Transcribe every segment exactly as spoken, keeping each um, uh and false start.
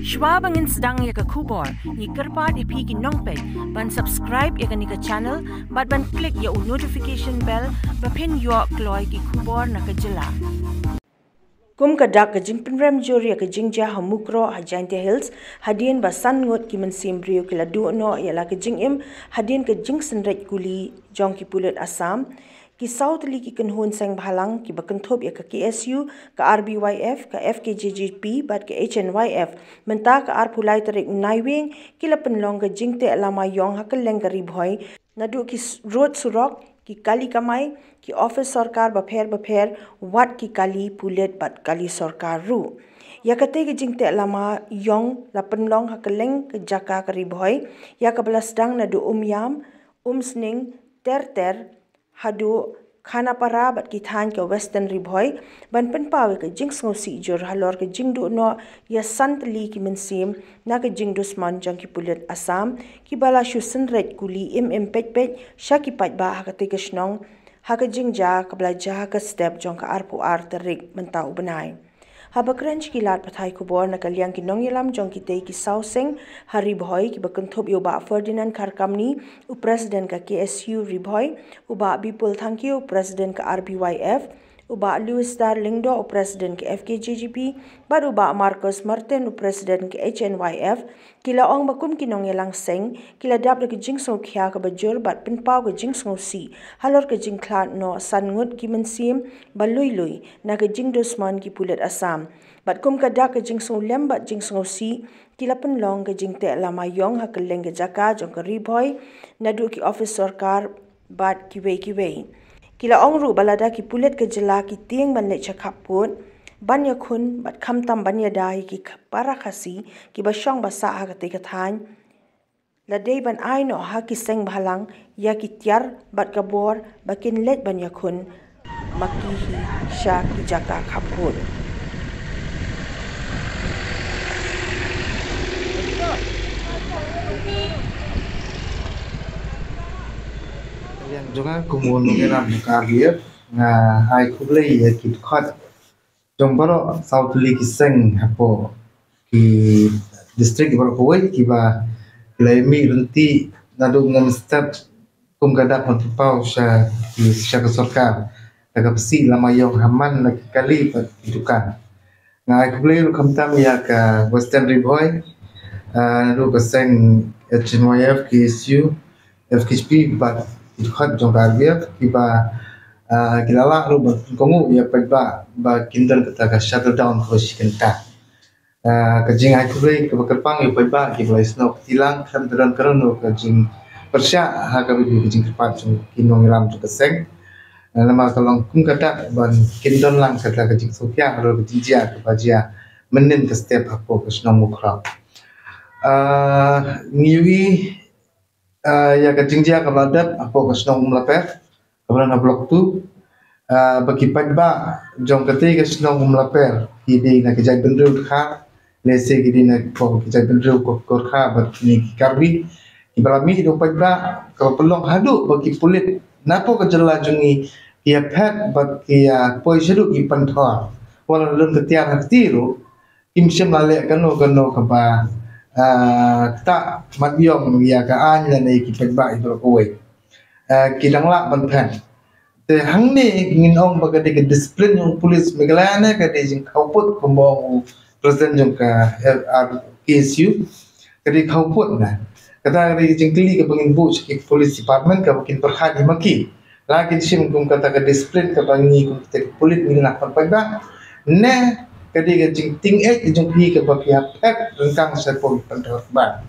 Shwa ba ngin sdang ïa ka khubor, ngi kyrpad ïa phi ki nongpeit ban subscribe ïa kane ka channel bad ban click ïa u notification bell ba phin ïoh kloi ki khubor na ka jylla. Kum ka dak, ka jingpynrem jur ïa ka jingjia ha Mukroh ha Jaintia Hills, hadien ba san ngut ki mynsiem briew ki la duh noh ïa la ka jingim hadien ka jingsynreit kuli jong ki pulit Assam. Ki saw tylli ki kynhun seng bhalang kiba kynthup ïa ka K S U, ka R B Y F, ka F K J G P bad ka H N Y F mynta ka arphew lai tarik u Naiwieng ki la pynlong ka jingteh lama ïong ha kylleng ka Ri Bhoi, naduh ki s- rud surok, ki kali kamai, ki ophis sorkar bapher bapher, wat ki kali pulit bad kali sorkar ruh. Ïa katei ka jingteh lama ïong la pynlong ha kylleng ka jaka ka Ri Bhoi, ïa kaba la sdang naduh Umiam, Umsning, Terter, haduh Khanapara bad ki thaiñ ka Western Ri Bhoi, ban pynpaw ïa ka jingsngewsih jur halor ka jingduh noh ïa san tylli ki mynsiem na ka jingdusmon jong ki pulit Assam, kiba la shu synreit kuli im im peit peit sha ki paidbah ha katei ka shnong, ha ka jingjia kaba la jia ha ka step jong ka arphew ar tarik mynta u bnai. Haba kren sha ki lad pathai khubor na ka liang ki nongïalam jong kitei ki saw seng ha Ri Bhoi, kiba kynthup ïa u Bah Ferdinand Kharkamni, u President ka K S U Ri Bhoi, u Bah Bipul Thangkhiew, u President ka R B Y F, u Bah Louis Dar Lyngdoh, u President ka F K J G P, bad u Bah Marcus Martin, u President ka H N Y F, ki la ong ba kum ki nongïalang seng, ki la dap da ka jingsngewkhia kaba jur bad pynpaw ka jingsngewsih halor ka jingkhlad noh san ngut ki mynsiem ba lui lui na ka jingdusmon ki pulit Assam. Bad kum ka dak, ka jingsngewlem bad jingsngewsih, ki la pynlong ka jingteh lama ïong ha kylleng ka jaka jong ka Ri Bhoi, naduh ki ophis sorkar bad kiwei kiwei. Ki la ong ruh ba lada ki pulit ka jylla ki tieng ban leit sha khappud ban ïakhun bad khamtam ban ïada ïa ki kh- para Khasi kiba shong ba sah ha katei ka thaiñ, la dei ban ai noh ha ki seng bhalang ïa ki tiar bad ka bor ba kin leit ban ïakhun ma ki hi sha ki jaka khappud. Ka liang jong nga kum u nongïalam ka R B F, nga ai khublei ïa ki dkhot jong baroh saw tylli ki seng hapoh ki district baroh kawei kiba ki la mih lynti naduh mynstep kum ka dak ban pynpaw sha ki, sha ka sorkar da kaba sih lama ïong ha man la ki kali bad ki dukan. Nga ai khublei ruh khamtam ïa ka Western Ri Bhoi, ah, naduh ka seng H N Y F, K S U, F K J P bad ki dkhot jong ka R B F kiba, ah, ki la lah ruh ban pynkohnguh ïa paidbah ba kin don kata ka shuttle down kaba shi kynta. Ah, ka jingai khublei kaba kyrpang ïa u paidbah kiba la ïasnoh kti lang, khlem da don kano kano ka jingpyrshah ha kaba ïadei ka jingkyrpad jong ki nongïalam jong ka seng. Ah, namar ka long kum ka dak ban kin don lang kata ka jingsngewkhia halor ka jingjia kaba jia mynnin ka step hapoh ka shnong Mukroh. Ah, ngi ïohi, ah, ïa ka jingjia kaba la dep hapoh ka shnong Umlaper kaba don ha Block two, ah, ba ki paidbah jong katei ka shnong Umlaper ki dei na ka jaitbynriew Dkhar, lehse ki dei na ka jaitbynriew Gorkha bad kine ki Karbi, kiba la mih da u paidbah, kaba pynlong haduh ba ki pulit napoh ka jylla jong ngi ki ïa phet bad ki ïa poi shaduh ki pynthor. Wat la don ka tiar ha kti ruh, kim shym la leh kano kano kaba, ah, ktah mat ïong ïa ka aiñ lane ïa ki paidbah ïa baroh kawei. Ah, ki dang lah ban phet. Te hangne ngin ong ba ka dei ka discipline jong u police Meghalaya ne ka dei jingkhawpud kumba ong u president jong ka F R K S U. Ka dei khawpud na. Kata ka dei ka jingkylli kaba ngin buh sha ki police department kaba kin pyrkhat ïa ma ki. La kin shim kum kata ka discipline kaba ngi kum kita ki pulit ngi lah ban paidbah. Ne ka dei ka jingtieng eh ka jong phi kaba phi hap phet ryngkang shapoh ki pynthor ba.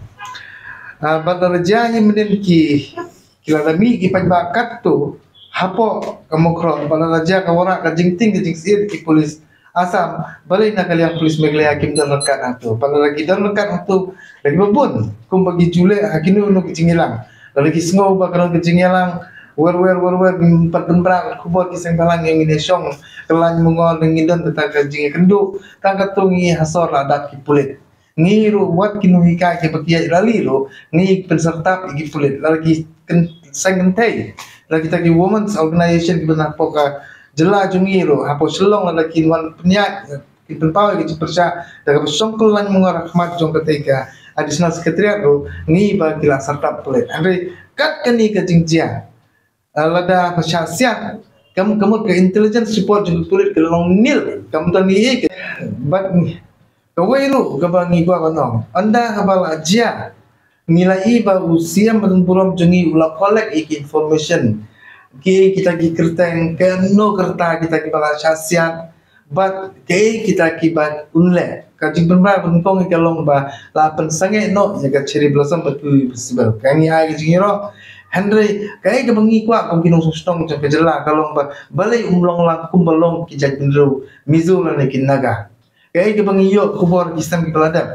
Ah, bad lada jia hi mynnin ki, ki lada mih ki paidbah katto hapoh ka Mukroh, bad lada jia ka wanrah ka jingtieng ka jingsyier ki pulit Assam, balei na ka liang police Meghalaya kim don ryngkat hangto? Bad lada ki don ryngkat hangto, lada kiba bun kumba ki ju leh ha kino kino ki jingïalang. Lada ki sngew ba ka don ka jingïalang wer wer wer wer, ngin pat pynbna ka khubor ki seng bhalang ïa ngin ïa shong kyllaiñ mungor, ngin don kata ka jingïakynduh. Tang katto ngi ha sor la dap ki pulit. Ngi ruh wat ki nonghikai kiba ki ïaid rally ruh ngi pynsyrtap ïa ki pulit. Lada ki kyn-, seng kynthei, lada kita ki women's organization kiba na hapoh ka jylla jong ngi ruh, hapoh Shillong lada kin wan pynïaid Ki pynpaw ïa ka jingpyrshah da kaba shong kyllaiñ mangor ha khmat jong kata ka Additional Secretariat ruh, ngi ba ki la sartap pulit. Hynrei kat kane ka jingjia, ah, lada ba shah siat, kam, ka mut ka intelligence report jong ka pulit ka long nil, kam don ei ei. Bad kawei ruh kaba ngi kwah ban ong, ynda kaba la jia, ngi la i ba u C M Rongbah Ikhawdiat jong ngi u la collect ïa ki information, ki, kita ki kyrteng, kano ka rta kita kiba la shah siat, bad kaei kita kiba un leh. Ka jingpynbna pynpong ka long ba la pynsangeh noh ïa ka Cherry Blossom Poetry Festival. Ka ngi ai ka jingïaroh. Hynrei kaei kaba ngi kwah kum ki nongshong shnong jong ka jylla ka long ba balei um long lang kumba long ki jaitbynriew Mizo lane ki Naga. Kaei kaba ngi ïoh khubor ki snem kiba la dep,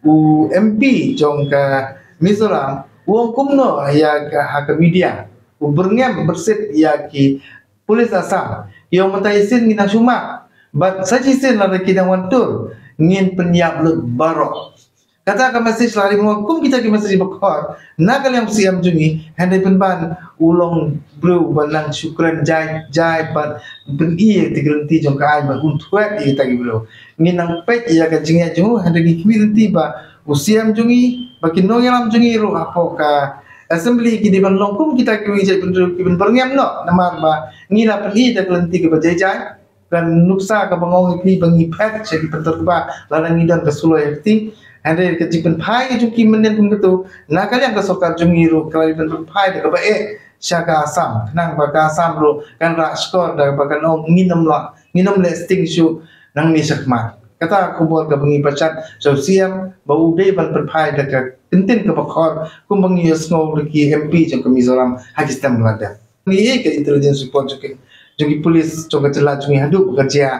u M P jong ka Mizoram u ong kumno ïa ka, ha ka media, u byrngem byrsit ïa ki police Assam. Ki ong mynta shisien ngi nang shu mad, bad sa shisien lada ki dang wan tur, ngin pynïap lut baroh. Kata ka message la ri mo, kum kita ki message ba khot na ka liang C M jong ngi, hynrei pynban u long briew ba nang shu kren jai jai bad pyni ïa ka lynti jong ka aiñ bad un thwet ïa kita ki briew. Ngi nang peit ïa ka jingïaid jong u, hynrei ngi khmih lynti ba u C M jong ngi, ba ki nongïalam jong ngi ruh hapoh ka assembly ki dei ban long kum kita kiwei ki jaitbynriew, ki ban byrngem noh, namar ba ngi la pyni da ka lynti kaba jai jai. Ka nuksa kaba nga ong ïa phi ba ngi phet sha ki pyntur kba lada ngi don ka suloi ha kti. Hynrei ka jingpynphai ka jong ki mynnin kum kito na ka liang ka sorkar jong ngi ruh ka la dei ban pynphai da kaba eh sha ka Assam, khnang ba ka Assam ruh kan rah shkor da kaba kan ong ngin ym lah, ngin ym leh sting shuh nangne shakhmat. Kata ka khubor kaba ngi pynshad sha u C M ba u dei ban pynphai da ka kyntien kaba khor kumba ngi ïohsngew da ki M P jong ka Mizoram ha ki snem ba la dep. Ngi ïohi ka intelligence report jong ki, jong ki police jong ka jylla jong ngi haduh ba ka jia,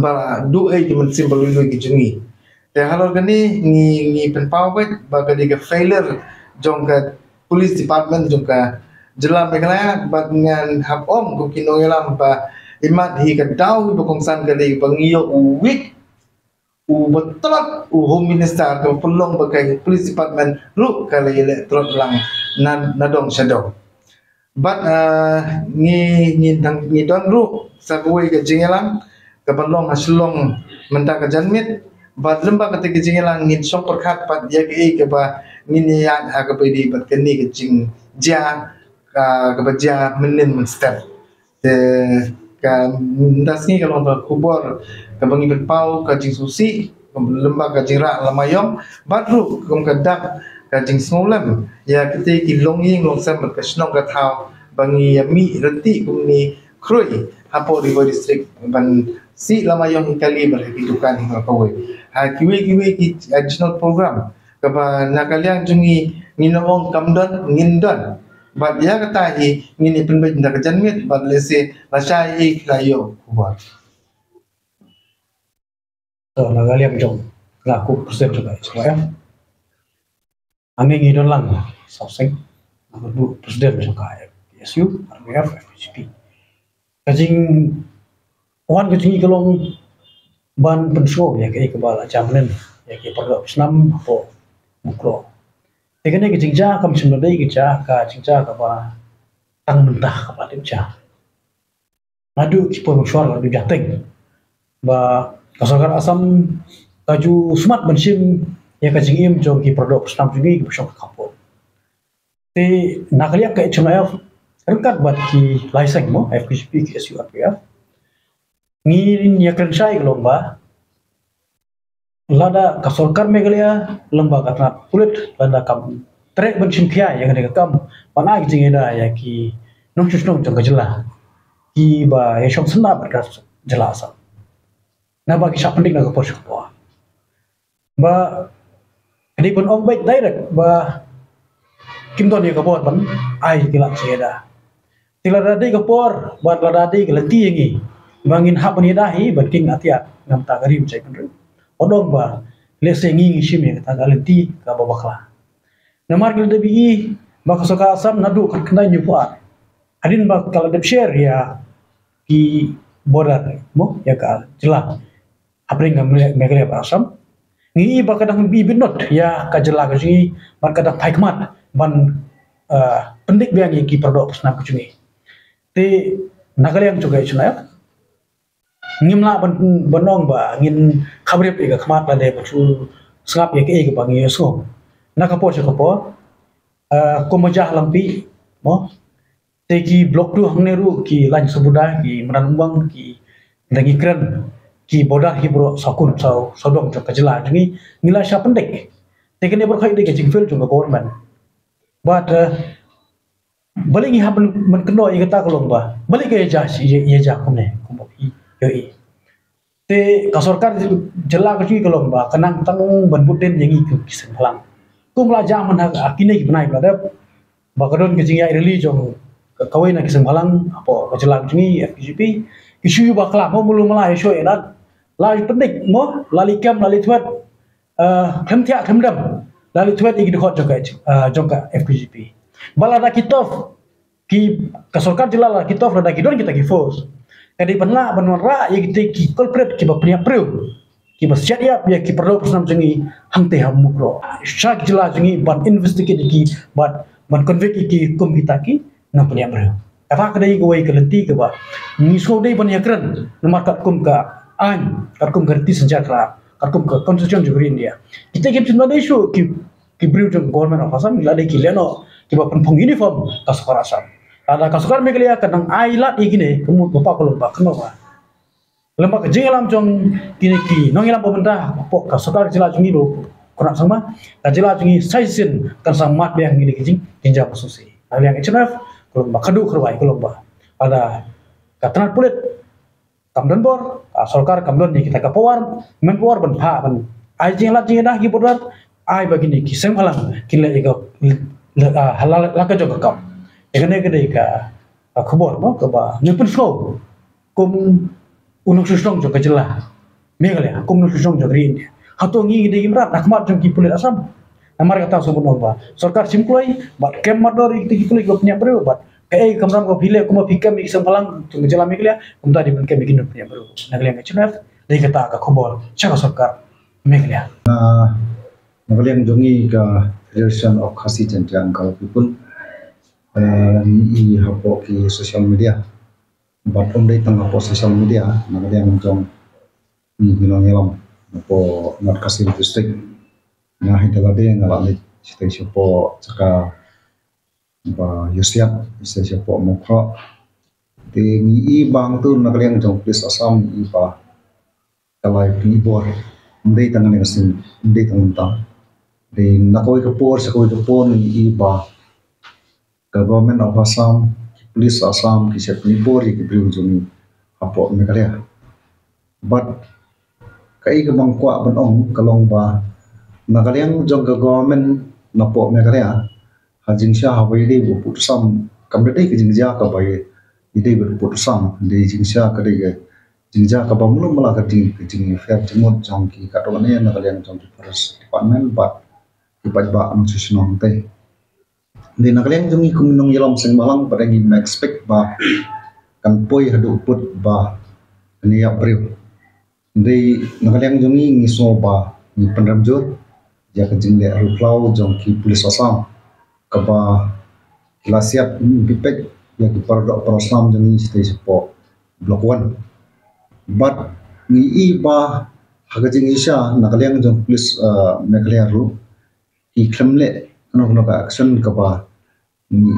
ba duh ei ki mynsiem ba lui lui ki jong ngi. Te halor kane ngi, ngi pynpaw beit ba ka dei ka failure jong ka police department jong ka jylla Meghalaya, bad ngan hap ong kum ki nongïalam ba imat hi ka daw hi ba kongsan ka dei ba ngi ïoh u weak, uba tlot u Home Minister, ka pynlong ba ka police department ruh ka la ïaleh tlot lang na, na dong sha dong. Bad, ah, ngi, ngi dang, ngi don ruh sa kawei ka jingïalang kaba long ha Shillong mynta ka janmiet. Bad lyngba kata ka jingïalang ngin shong pyrkhat pat ïa kaei kaba ngin ïaid ha kaba ïadei bad kane ka jingjia, ka, kaba jia mynnin mynstep. Te ka mynta sngi ka long ka khubor kaba ngi pynpaw ka jingsngewsih lyngba ka jingrah lama ïong, bad ruh kum ka dak ka jingsngewlem ïa kite ki longïing longsem bad ka shnong ka thaw ba ngi ïa mih ryntih kumne khrui hapoh Ri Bhoi District ban sih lama ïong hi kali bad ha ki dukan hi kawei. Ha kiwei kiwei ki additional program kaba na ka liang jong ngi ngin ong kam don, ngin don. Bad ïa kata hi ngin ïa pynbeit na ka janmiet bad lehse lashai hi la ïoh khubor. To na ka liang jong nga kum president jong ka S Y F. Hangne ngi don lang saw seng. Nga dei president jong ka S U, R P F, F K G P. Ka jingwan ka jong ngi ka long ban pynsngew ïa kaei kaba la jia mynnin ïa ki para doh snam hapoh Mukroh. Te kane ka jingjia kam shym la dei ka jia, ka jingjia kaba tang mynta kaba la dep jia. Naduh ki por mynshuwa la dep jia teng ba ka sorkar Assam ka ju smat ban shim ïa ka jingim jong ki para doh snam jong ngi kiba shong ha khappud. Te na ka liang ka H N I F ryngkat bad ki lai seng mo, F K G P, K S U, R P F, ngin ïa kren shai ka long ba lada ka sorkar Meghalaya lyngba ka tnat pulit lada kam treh ban shim khia ïa kane ka kam ban ai ka jingïada ïa ki nongshong shnong jong ka jylla kiba ïa shong sngewbha bad ka jylla Assam. Naba ki shah pyndik na ka por sha ka por. Ba ka dei ban ong beit direct ba kim don ïa ka bor ban ai ki lad jingïada. Te lada dei ka por bad lada dei ka lynti ïa ngi ba ngin hap ban ïada hi ban kieng atiat na ka bynta ka ri bad jaitbynriew, wat ong ba lehse ngi ngi shim ïa kata ka lynti kaba bakla. Namar ki la dep ïohi ba ka sorkar Assam naduh khatkhyndai hynñiewphew ar hadien ba ka la dep share ïa ki border mo ïa ka jylla hapdeng ka Meghalaya bad Assam. Ngi ïohi ba ka dang bit bit not ïa ka jylla ka jong ngi bad ka dang phai khmat ban, eh, pyndik biang ïa ki para doh para snam ka jong ngi. Te na ka liang jong ka H N I F Ngim lah ban, ban ong ba ngin khabrip ïa ka khmat lane ban shu sngap ïa kaei kaba ngi ïohsngew. Na ka por sha ka por, eh, kumba jah lang phi, mo, te ki block tu hangne ruh, ki Lain Sabuda, ki Madan Umbang, ki Dangi Kren, ki border, ki bro sakun sau sodong jong ka jylla jong ngi, ngi la shah pyndik. Te kane baroh ka dei ka jingfail jong ka government. But, eh, balei ngi hap ban, ban kynnoh ïa kata ka long ba, balei ka ïa jah, ïa, ïa jah kumne, kumba phi ïohi. Te ka sorkar jylla ka jong ngi ka long ba ka nang tang ban bud dien ïa ngi ki seng bhalang. Kum la jah man ha kine ki bnai ba la dep, ba ka don ka jingïaid rally jong ka, kawei na ki seng bhalang hapoh ka jylla ka jong ngi, F K J P, ki shu ïa bakla, mo, mulu mala ïa shu ïa dat. La ïa pyndik, mo, la leit kem, la leit thwet, eh, khlem thiah khlem dem, la leit thwet ïa ki dkhot jong ka, eh, jong ka F K J P. Ba lada ki tof, ki, ka sorkar jylla la ki tof, lada ki don kita ki force, ka dei ban lah ban wanrah ïa kita ki culprit kiba pynïap briew, kiba siat ïap ïa ki pyrthei pyrshah jong ngi hangtei ha Mukroh, sha ki jylla jong ngi ban investigate ïa ki, ban, ban convict ïa ki kum kita ki nongpynïap briew. Kata ka dei kawei ka lynti kaba ngi sngewdei ban ïakren, namar katkum ka aiñ, katkum ka riti synshar khynraw, katkum ka constitution jong ka ri India, kita kim shym la dei shuh ki, ki briew jong government of Assam, la dei ki lehnoh kiba pynphong uniform ka sorkar Assam. Lada ka sorkar Meghalaya ka nang ai lad ïa kine, ka mut ba ka long ba kynnoh ba lem bad ka jingïalam jong kine ki nongïalam ba mynta hapoh ka sorkar jylla jong ngi, ba u Conrad Sangma, ka jylla jong ngi sa shisien kan sa mad biang kine ki jing, jingjia ba sngewsih. Na ka liang H N F ka long ba khadduh kharwai, ka long ba lada ka tnat pulit kam don bor, ka sorkar kam don ïa kita ka power, manpower ban phah, ban ai jingïalad jingïadah ki border, ai ba kine ki seng bhalang kin leh ïa ka, la, la, la, la ka jong ka kam. Ïa kane ka dei ka, ka khubor, mo, kaba ngi pynsngew kum u nongshong shnong jong ka jylla Meghalaya, kum u nongshong shnong jong ka ri India. Hato ngi dei ngi mrad ha khmat jong ki pulit Assam? Namar kata shu ban ong ba sorkar shim kloi bad kem mardor ïa kita ki pulit kiba pynïap briew, bad kaei ka kamram kaba phi leh, kumba phi kem ïa ki seng bhalang jong ka jylla Meghalaya, kumta dei ban kem ïa ki nongpynïap briew. Na ka liang H N F, dei kata ka khubor sha ka sorkar Meghalaya. Na, na ka liang jong ngi ka Federation of Khasi Jaintia Garo People, eh, ngi i hapoh ki social media. Bad ym dei tang hapoh social media, na ka liang jong ngi ki nongïalam hapoh North Khasi Hills District. Nga hi da lade nga la leit shatei shapoh jaka ba ïasiat, shatei shapoh Mawkhroh. Te ngi i ba hangtu na ka liang jong police Assam ngi i ba ka la ïa pynbor. Ym dei tang kane ka sien, ym dei tang mynta. Dei na kawei ka por sha kawei ka por ngi i ba ka government of Assam, ki police Assam ki sa pynbor ïa ki briew jong ngi hapoh Meghalaya. Bad kaei kaba nga kwah ban ong ka long ba na ka liang jong ka government napoh Meghalaya, ha jingshisha haba ïadei bad u pud u sam, kam dei ka jingjia kaba ïadei bad u pud u sam, dei jingshisha ka dei ka jingjia kaba mluh mala ka dei ka jingïapher jingmut jong ki, katto katne na ka liang jong ki forest department bad ki paidbah nongshong shnong te. Dei na ka liang jong ngi kum nongïalam seng bhalang, pat ngi expect ba kan poi haduh pud ba kan ïap briew. Dei na ka liang jong ngi ngi sngew ba ngi pynrem jur ïa ka jingleh riewkhlaw jong ki police Assam kaba ki la siat pynpeit ïa ki paradoh parasnam jong ngi shatei shapoh Block One. Bad ngi i ba ha ka jingshisha na ka liang jong police, eh, Meghalaya ruh ki khlem leh kano kano ka action kaba ngi,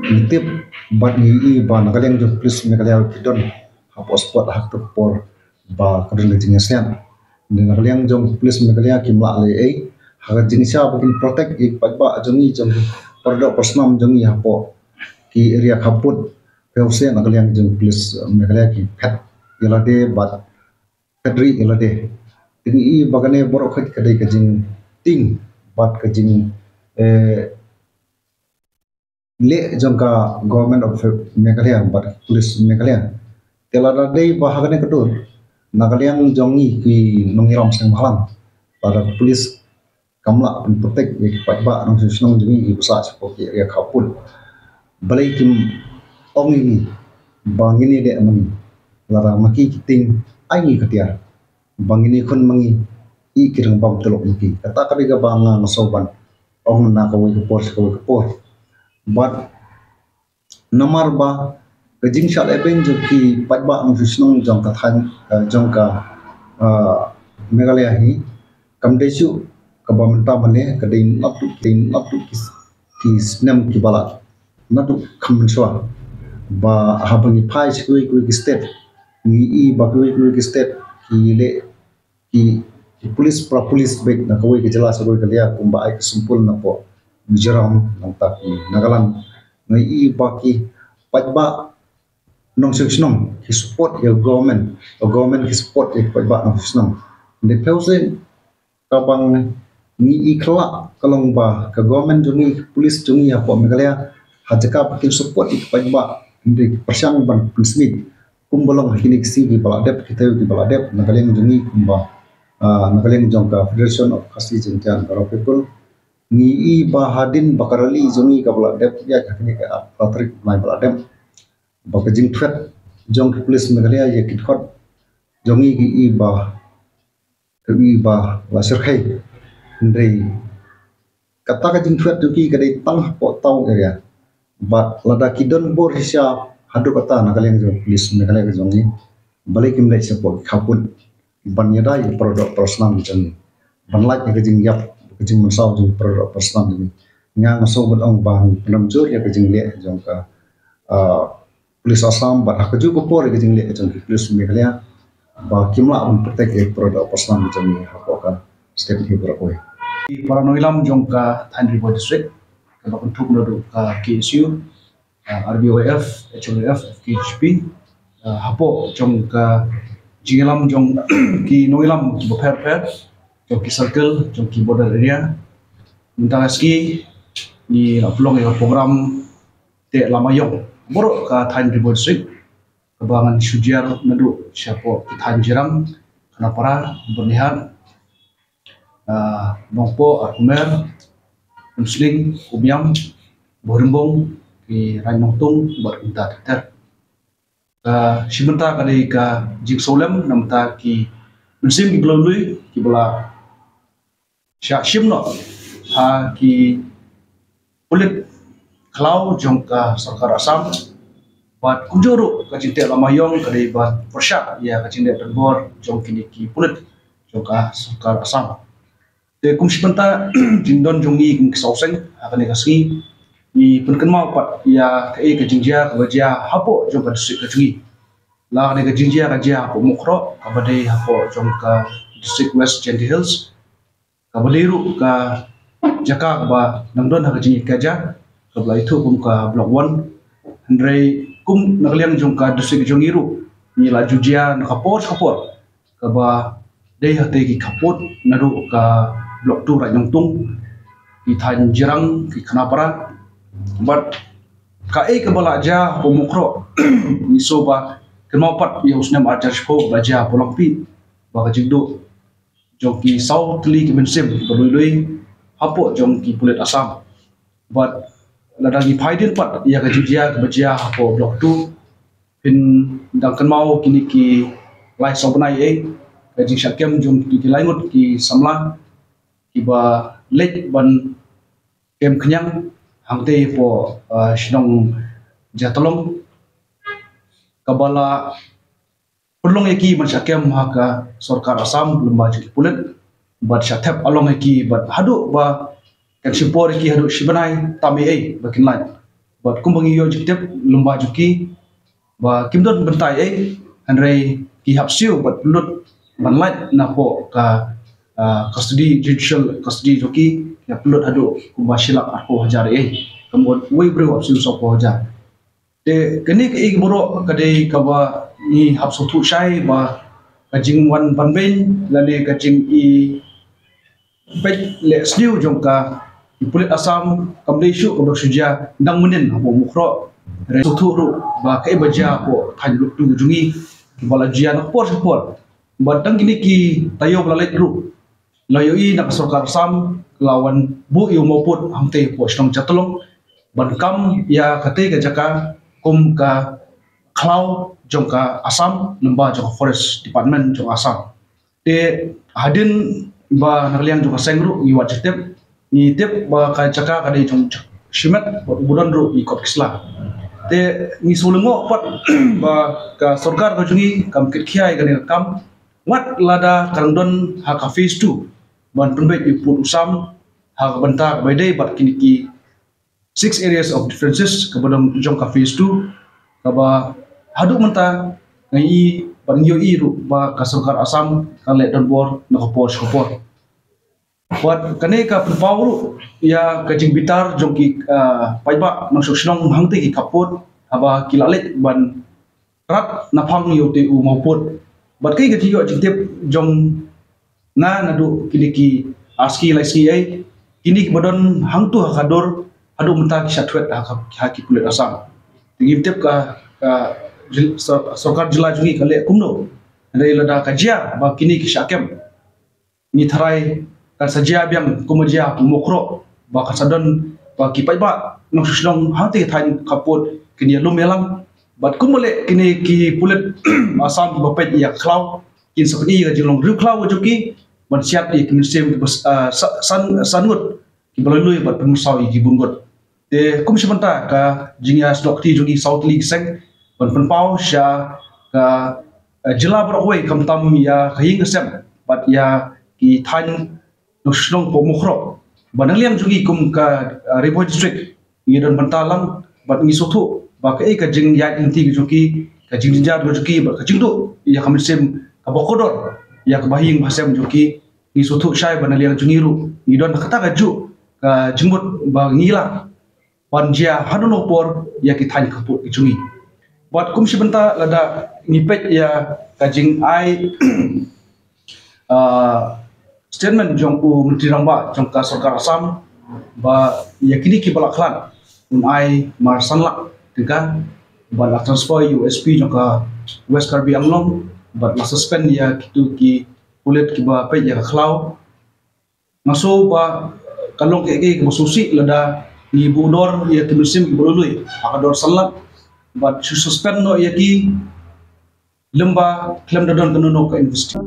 ngi tip bad ngi i ba na ka liang jong police Meghalaya ki don hapoh spot ha kata ka por ba ka don ka jingïasiat. Dei na ka liang jong police Meghalaya kim lah leh ei ha ka jingshisha ba kin protect ïa ki paidbah jong ngi, jong ki paradoh parasnam jong ngi hapoh ki area khappud. Phi ïohsngew na ka liang jong police Meghalaya ki phet ïa lade bad phet rieh ïa lade. Te ngi i ba kane baroh ka dei ka jingtieng bad ka jing, eh, leh jong ka government of Meghalaya bad police Meghalaya. Te lada dei ba ha kane ka dur na ka liang jong ngi ki nongïalam seng bhalang, lada ka police kam lah pynprotect ïa ki paidbah nongshong shnong jong ngi kiba sah shapoh ki area khappud, balei kim ong ïa ngi ba ngin ïaleh ma ngi? Lada ma ki ki tieng, ai ngi ka tiar. Ba ngin ïakhun ma ngi, i ki rangbam tylok ma ki. Kata ka dei kaba nga nga sngew ban ong na kawei ka por sha kawei ka por. Bad namar ba Ka jingshah lehbeiñ jong ki paidbah nongshong shnong jong ka thaiñ, eh, jong ka, eh, Meghalaya hi kam dei shuh kaba mynta mynne, ka dei naduh, dei naduh ki, ki snem kiba la, naduh kham mynshuwa. Ba haba ngi phai sha kiwei kiwei ki state, ngi i ba kiwei kiwei ki state ki leh ki, ki police, para police beit na kawei ka jylla sha kawei ka jylla, kumba ai ka symbol na poh Mizoram, nangta ki Nagaland. Ngi i ba ki paidbah nongshong shnong ki support ïa government, government ki support ïa ki paidbah nongshong shnong. Hynrei phi sngewthuh, kaba ngi i khlak ka long ba ka government jong ngi, ki police jong ngi hapoh Meghalaya, ha jaka ba kin support ïa ki paidbah, hynrei ki pyrshang ban pynsmit. Kumba long ha kine ki sngi kiba la dep, ki taïew kiba la dep, na ka liang jong ngi kumba, ah, na ka liang jong ka Federation of Khasi Jaintia and Garo People, ngi i ba hadien ba ka rally jong ngi kaba la dep ïa ka kine ka, ah, tarik bnai ba la dep, ba ka jingthwet jong ki police Meghalaya ïa ki dkhot jong ngi, ngi i ba, ngi i ba la shyrkhei. Hynrei kata ka jingthwet jong ki ka dei tang hapoh town area. Bad lada ki don bor shisha haduh katta na ka liang jong police Meghalaya ka jong ngi, balei kim leit shapoh ki khappud ban ïada ïa ki para doh para snam ki jong ngi, ban lait ïa ka jingïap, ka jingmynsaw jong ki para doh para snam jong ngi? Nga nga sngew ban ong ba ngi pynrem jur ïa ka jingleh jong ka, ah, police Assam, bad ha kajuh ka por ïa ka jingleh jong ki police Meghalaya ba kim lah ban protect ïa ki para doh para snam ki jong ngi hapoh ka state hi baroh kawei. Ki para nongïalam jong ka thaiñ Ri Bhoi District, kaba kynthup naduh ka K S U, ah, R B Y F, H Y F, F K J P, ah, hapoh jong ka jingïalam jong ki nongïalam kiba pher pher, jong ki circle, jong ki border area. Mynta ka sngi ngi la pynlong ïa ka program teh lama ïong baroh ka thaiñ Ri Bhoi District, kaba ngan shu jia naduh shapoh ki thaiñ Jirang, Khanapara, Byrnihat, ah, Nongpoh, Arkumer, Umsning, Umiam, Bhoirymbong, ki Raid Nongtung bad kumta ter ter. Ka shi bynta ka dei ka jingsngewlem na bynta ki mynsiem kiba la lui, kiba la shah shim noh ha ki pulit khlaw jong ka sorkar Assam. Bad kumjuh ruh ka jingteh lama ïong ka dei ban pyrshah ïa ka jingleh donbor jong kine ki pulit jong ka sorkar Assam. Te kum shi bynta jingdon jong ngi kum ki sawseng ha kane ka sngi, ngi pynkynmaw pat ïa kaei ka jingjia kaba jia hapoh jong ka district ka jong ngi. La kane ka jingjia ka jia hapoh Mukroh, kaba dei hapoh jong ka district West Jaintia Hills, kaba dei ruh ka jaka kaba nang don ha ka jingïakajia, kaba la ithuh kum ka Block One. Hynrei kum na ka liang jong ka district jong ngi ruh, ngi la ju jia na ka por sha ka por, kaba dei hangtei ki khappud naduh ka Block Two Raid Nongtung, ki thaiñ Jirang, ki Khanapara. Bad kaei kaba la jia hapoh Mukroh, ngi sngew ba kynmaw pat ïa u snem ar hajar shiphew ba la jia hapoh Langpih, ba ka jingduh jong ki saw tylli ki mynsiem kiba lui lui hapoh jong ki pulit Assam. Bad lada ngi peit dien pat ïa ka jingjia kaba jia hapoh Block Two, phin dang kynmaw kine ki lai saw bnai, eh, ka jingshah kem jong kine ki lai ngut ki samla kiba leit ban kem khñiang hangtei hapoh, ah, shnong Jatlong, kaba la pynlong ïa ki ban shah kem ha ka sorkar Assam lyngba jong ki pulit, bad shah thep along ïa ki, bad haduh ba kan shim por ïa ki haduh shi bnai tam ei ei ba kin lait. Bad kumba ngi ïoh jingtip lyngba jong ki ba kim don bynta ei, hynrei ki hap siew bad pynlut ban lait napoh ka, ah, custody, judicial custody jong ki, ki hap pynlut haduh kumba shi lak arphew hajar ei, ka mut uwei u briew hap siew sawphew hajar. Te kane kaei baroh ka dei kaba ngi hap sngewthuh shai ba ka jingwan ban beiñ lane ka jingïapeit leh sniew jong ka ki pulit Assam kam dei shuh kaba shu jia dang mynnin hapoh Mukroh. Hynrei sngewthuh ruh ba kaei ba jia hapoh thaiñ Block Two jong ngi, ba la jia na ka por sha ka por. Bad tang kine ki taïew ba la leit ruh, la ïohi na ka sorkar Assam la wan buh ïa u mawpud hangtei hapoh shnong Jatlong ban kam ïa katei ka jaka kum ka khlaw jong ka Assam lyngba jong ka Forest Department jong Assam. Te hadien ba na ka liang jong ka seng ruh ngi wad jingtip, ngi tip ba ka jaka ka dei jong shimet bad u ba don ruh i kot ki sla. Te ngi shu lyngngoh pat ba ka sorkar ka jong ngi kam kit khia ïa kane ka kam wat lada ka dang don ha ka phase two ban pynbeit ïa u pud u sam ha ka bynta kaba ïadei bad kine ki six areas of differences kaba don jong ka phase two, kaba haduh mynta ngi i ban ïohi ruh ba ka sorkar Assam ka leh donbor na ka por sha ka por. Wat kane ka pynpaw ruh ïa ka jingbitar jong ki, ah, paidbah nongshong shnong hangtei ki khappud haba ki la leit ban rat naphang ïa utei u mawpud. Bad kaei ka jingïoh jingtip jong nga naduh kine ki ar sngi lai sngi ei, kine kiba don hangto ha ka dur haduh mynta ki shah thwet ha ka, ha ki pulit Assam. Te ngim tip ka, ka jil-, sor-, sorkar jylla jong ngi ka leh kumno. Hynrei lada ka jia ba kine ki shah kem, ngi tharai kan sa jia biang kumba jia ha Mawkhroh, ba kan sa don ba ki paidbah nongshong shnong hangtei thaiñ khappud kin ïalum ïalam. Bad kumba leh kine ki pulit Assam kiba peit ïa ka khlaw, kin sa pyni ïa ka jinglong riewkhlaw ka jong ki ban siat ïa ki mynsiem kiba, ah, sa-, san, san ngut kiba lui lui bad pynmynsaw ïa ki bun ngut. Te kum shi bynta ka jingïasnoh kti jong ngi saw tylli ki seng ban pynpaw sha ka, eh, jylla baroh kawei, khamtam ïa ka ïing ka sem bad ïa ki thaiñ nongshong shnong hapoh Mawkhroh. Ba na liang jong ngi kum ka, eh, Ri Bhoi District ngi don bynta lang bad ngi sngewthuh ba kaei ka jingïaid lynti ka jong ki, ka jingjynjar ka jong ki bad ka jingduh ïa ka mynsiem kaba kordor ïa ka bahaïing bahasem jong ki. Ngi sngewthuh shai ba na liang jong ngi ruh ngi don ha kata kajuh ka jingmut ba ngi lah ban jia ha kano kano ka por ïa ki thaiñ khappud ki jong ngi. Bad kum shi bynta lada ngi peit ïa ka jingai, ah, statement jong u Myntri Rangbah jong ka sorkar Assam ba ïa kine kiba la khlad un ai mar san lak tyngka, bad la transfer ïa u S P jong ka West Karbi Anglong, bad la suspend ïa kito ki pulit kiba peit ïa ka khlaw. Nga sngew ba ka long kaei kaei kaba sngewsih lada ngi buh dor ïa ki mynsiem kiba lui lui ha ka dor san lak bad shu suspend noh ïa ki lymda khlem da don kano kano ka investigation.